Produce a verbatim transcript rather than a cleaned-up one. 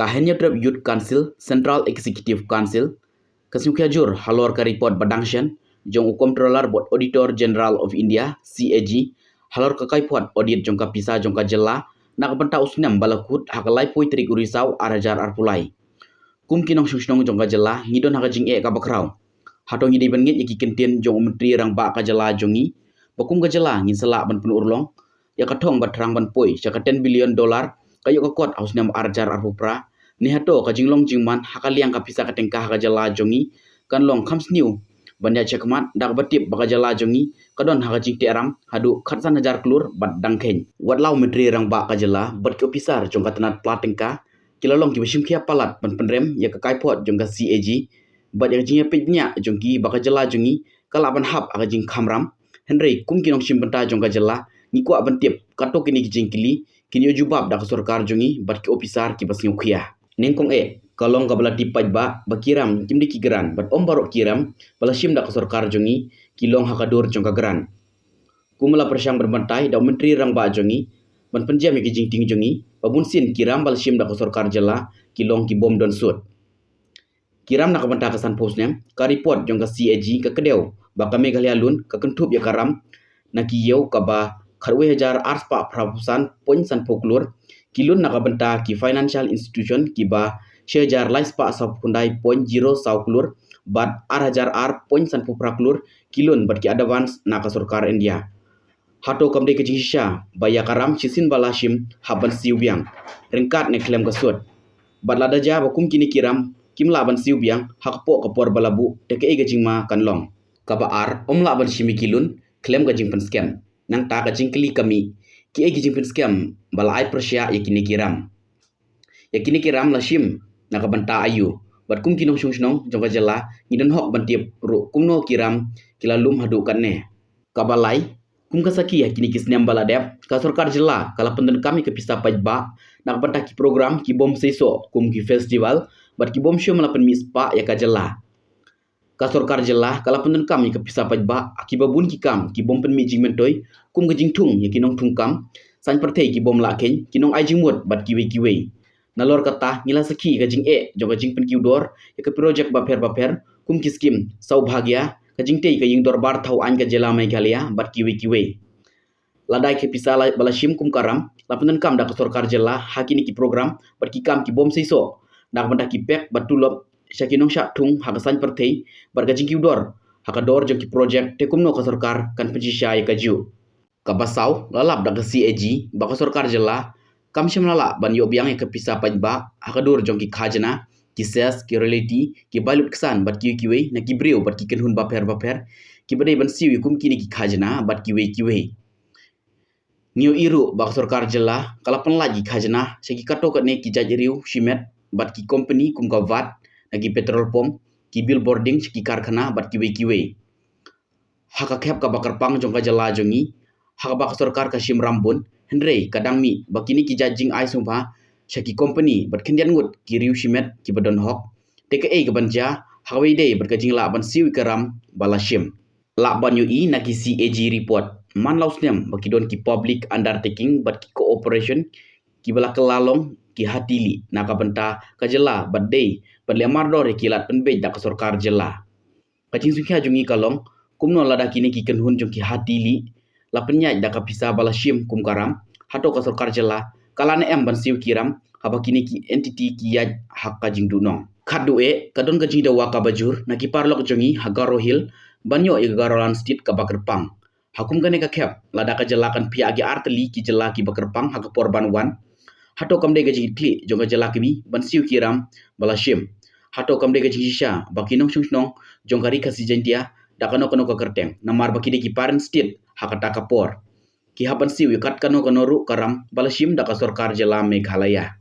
Ka Hynñiewtrep Youth Council, Central Executive Council, ka sngewkhia jur halor ka report ba dang shen jong u Comptroller bad Auditor General of India, C A G, halor ka kaiphod audit jong ka pisa jong ka jylla na ka bynta u snem ba la kut ha ka laiphew tarik u Risaw ar hajar arphew lai. Kum ki nongshong shnong jong ka jylla ngi don ha ka jingeh kaba khraw. Hato ngi dei ban ngeit ïa ki kyntien jong u Myntri Rangbah ka jylla jong ngi ba kum ka jylla ngin sa lah ban pynurlong ïa ka thong ba thrang ban poi sha ka ten billion dollar ka ïoh ka kot ha u snem ar hajar arphew phra? Ne hato ka jinglong jingman ha ka liang ka pisa ka tyngka ha ka jylla jong ngi kan long kham sniew ban ïaid shakhmat da kaba tip ba ka jylla jong ngi ka don ha ka jingtehram haduh khatsan hajar klur bad dang kheiñ. Wat la u Myntri Rangbah ka jylla bad ki ophisar jong ka tnat pla tyngka ki la long kiba shim khia palat ban pynrem ïa ka kaiphod jong ka C A G bad ïa ka jingïapeit bniah jong ki ba ka jylla jong ngi ka lah ban hap ha ka jingkham ram. Hynrei kum ki nongshim bynta jong ka jylla ngi kwah ban tip kato kine ki jingkylli kin ïoh jubab da ka sorkar jong ngi bad ki ophisar kiba sngewkhia. Nyngkong eh, ka long kaba la tip paidbah ba ki ram kim dei ki grant bad ym baroh ki ram ba la shim da ka sorkar jong ngi ki long ha ka dur jong ka grant. Kum ba la pyrshang ban batai da u Myntri Rangbah jong ngi ban pynjem ïa ki jingtieng jong ngi ba bunsien ki ram ba la shim da ka sorkar jylla ki long ki bym don sut. Ki ram na ka bynta ka sanphew snem, ka report jong ka C A G ka kdew ba ka Meghalaya lun ka kynthup ïa ka ram na ki ïew kaba khatwei hajar arspah phraphew san point sanphew klur, ki lun na ka bynta ki financial institution kiba shi hajar laispah sawphew khyndai point zero saw klur bad ar hajar ar point sanphew phra klur ki lun bad ki advance na ka sorkar India. Hato kam dei ka jingshisha ba ïa ka ram shisien ba la shim hap ban siew biang ryngkat ne khlem ka sut? Bad lada jia ba kum kine ki ram kim lah ban siew biang ha ka por ka por ba la buh, te kaei ka jingma kan long? Kaba ar, ym lah ban shim ïa ki lun khlem ka jingpynskhem. Nangta ka jingkylli ka mih, kiei ki jingpynskhem ba la ai pyrshah ïa kine ki ram? Ïa kine ki ram la shim na ka bynta aïu? Bad kum ki nongshong shnong jong ka jylla ngi don hok ban tip ruh kumno ki ram ki la lum haduh katne. Kaba lai, kum ka sakhi ha kine ki snem ba la dep, ka sorkar jylla ka la pyndonkam ïa ka pisa paidbah na ka bynta ki program ki bym seisoh kum ki festival bad ki bym shym la pynmih spah ïa ka jylla. Ka sorkar jylla ka la pyndonkam ïa ka pisa paidbah ha kiba bun ki kam ki bym pynmih jingmyntoi kum ka jingthung ïa ki nongthung kam, saiñ pyrthei ki bym lah kheiñ, ki nongai jingmut bad kiwei kiwei. Nalor kata ngi la sakhi ka jingeh jong ka jingpynkiew dor ïa ka projek bapher bapher kum ki skim Saubhagya, ka jingtei ka ïing dorbar thaw aiñ ka jylla Meghalaya bad kiwei kiwei. Lada ïa ka pisa la, ba la shim kum ka ram la pyndonkam da ka sorkar jylla ha kine ki program bad ki kam ki bym seisoh, da ka bynta ki pek bad tulop sha ki nongshah thung ha ka saiñ pyrthei bad ka jingkiew dor ha ka dor jong ki projek, te kumno ka sorkar kan pynshisha ïa kajuh? Kaba saw, la lap da ka C A G ba ka sorkar jylla kam shym la lah ban ïoh biang ïa ka pisa paidbah ha ka dur jong ki khajna, ki cess, ki royalty, ki bai lut ksan bad kiwei kiwei na ki briew bad ki kynhun bapher bapher kiba dei ban siew ïa kum kine ki khajna bad kiwei kiwei. Ngi ïohi ruh ba ka sorkar jylla ka la pynlait ki khajna sha ki katto katne ki jait riew shimet bad ki kompani kum ka vat na ki petrol pump, ki billboarding sha ki karkhana bad kiwei kiwei. Ha ka khep kaba kyrpang jong ka jylla jong ngi, ha kaba ka sorkar ka shim ram bun, hynrei ka dang mih ba kine ki jait jingai sngewbha sha ki kompani bad khyndiat ngut ki riew shimet kiba don hok. Te kaei kaban jia ha kaba ïadei bad ka jinglah ban siew ïa ka ram ba la shim? Lah ban ïohi na ki C A G report man la u snem ba ki don ki public undertaking bad ki corporation kiba la kylla long ki hati lieh na ka bynta ka jylla bad dei ban leh mardor ïa ki lad pynbeit da ka sorkar jylla. Ka jingsngewkhia jong ngi ka long, kumno lada kine ki kynhun jong ki hati lieh la pynïaid da ka pisa ba la shim kum ka ram, hato ka sorkar jylla ka lah ne em ban siew ki ram haba kine ki entity ki ïaid ha ka jingduhnong? Khatduh eh, ka don ka jingdawa kaba jur na ki paralok jong ngi ha Garo Hills ban ïoh ïa ka Garoland State kaba kyrpang. Ha kum kane ka khep, lada ka jylla kan phiah ha ki artylli ki jylla kiba kyrpang ha ka por ban wan, hato kam dei ka jingkitkhlieh jong ka jylla kmie ban siew ki ram ba la shim? Hato kam dei ka jingshisha ba ki nongshong shnong jong ka Ri Khasi Jaiñtia da kano kano ka kyrteng, namar ba ki dei ki parent state ha kata ka por, ki hap ban siew ïa kat kano kano ruh ka ram ba la shim da ka sorkar jylla Meghalaya?